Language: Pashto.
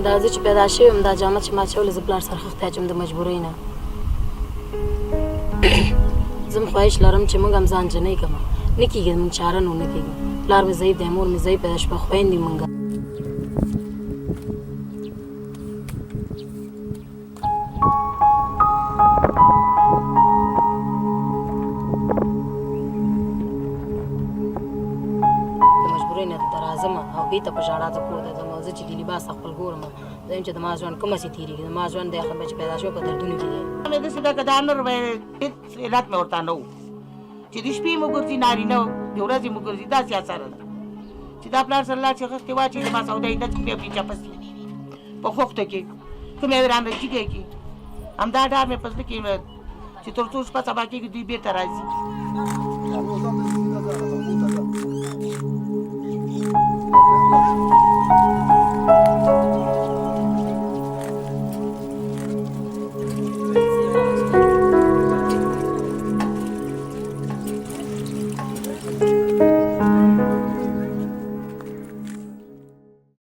دا زه چې پیدا شوې یم، دا جامه چې ما اچولې، زه پلار سره خښتې اچوم د مجبورۍ نه. زه هم خواهش لرم چې موږ هم ځان جنۍ کړم، نه کېږي، موږ چاره نو نه کېږي. پلار مې ضعیف دی، مور مې ضعیفه ده، شپه خویندې مونږ. د مجبورۍ نه درته راځم او بیرته په ژړا زه کور ته ځم، او زه چې د لباس خپل ګورم، زه یم چې د ما ژوند کومه سي تېرېږي. د ما ژوند دی خو چې پیدا شوی په دردونو کې دی. مې داسې ده که دا نور به هېڅ علت مې ورته نه و چې د شپې مو ګرځي نارینه، د ورځې مو ګرځي. داسې اثر ده چې دا پلار سره لاړ چې خښتې واچوي، زما سودا یې نه بیا پرې چپه سي په خښتو کې کومې رانه جګی کړي. همدا ډار مې په زړه کې چې تر څو شپه سبا کېږي دوی بېرته راځي.